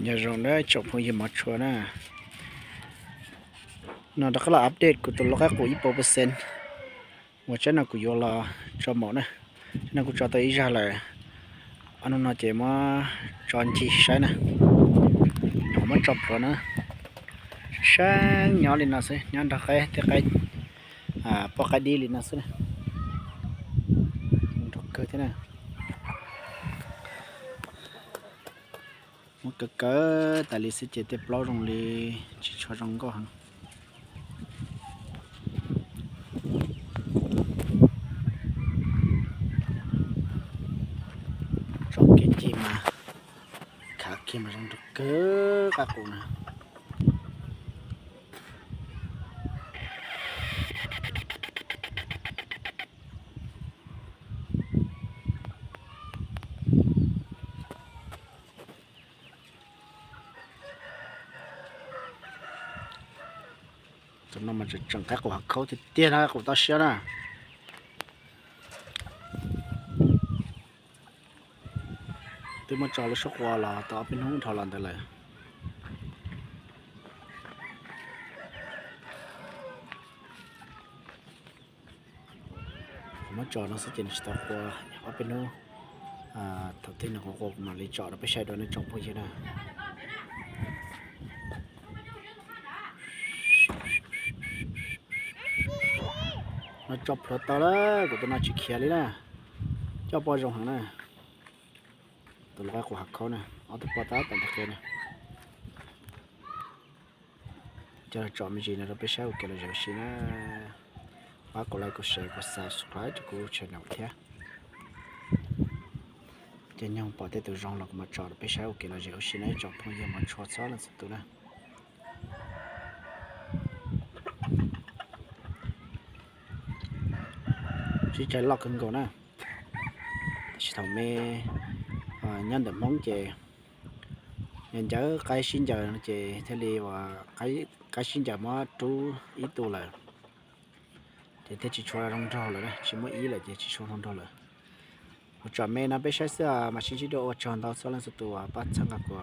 Nyob zoo na tsoom phooj ywg mov tshua na, no rov qab los update kuv tus lau qaib qus ib puas percent uas tsab no kuv yuav los tso maum na. Tsab no kuv tso tau ib zag lawm, ob hnub no ces muab tso ncig saib na, ho muab tso plhuav na. Sab sab nyob li no xwb, nyob nrog qaib tej qaib poj qaib dib li no xwb na. Nrog kawg thiab na. Muab kaw kaw tas li xwb ces tej plaub zoo li tsis tshua zoo nkauj heev. Tso kiag ncig mas khav kiag mas zoo nrog kawg qaib qus na. Tus no mas tseem tseem qaib qus hav khaub tiag tiag na, qaib qus toj siab na. Twb muab tso lub suab qua los tau ob peb hnub dhau los ntawd lawm. Kuv muab tso no xwb ces nws tsis tau qua, ob peb hnub thaum twg nws qua qua kuv mam li tso rau peb saib dua nawb tsoom phooj ywg na. No tso plhuav tau lawm, kuv tus no tsis khiav li na. Coj poj zoo heev na. Tus lau qaib qus hav khaub na, ob tug poj tab tom nteg qe na. Coj los tso me ntsis no rau peb saib ua kev lom zem ua si na. Pab kom like, kom share, kom subscribe rau kuv channel thiab. Ces nyoog pom tej tus zoo los kuv mam tso rau peb saib ua kev lom zem ua si na tsoom phooj ywg mov tshua txhua leej txhua tus na. Sib cav loj kawg nkaus na. Tab sis thaum me nyob ntawm Hmoob ces ncaws qaib sib ncaws no ces thiaj li ua qaib sib ncaws muab rub ib tug lawm, ces thiaj tsis tshua zoo nraug lawm, tsis muaj ib lawm ces tsis tshua zoo nraug lawm. Kuv tsom me no peb saib xwb, mam sib ntsib dua, ua tsaug ntau txhua leej txhua tus uas pab txhawb nqa kuv.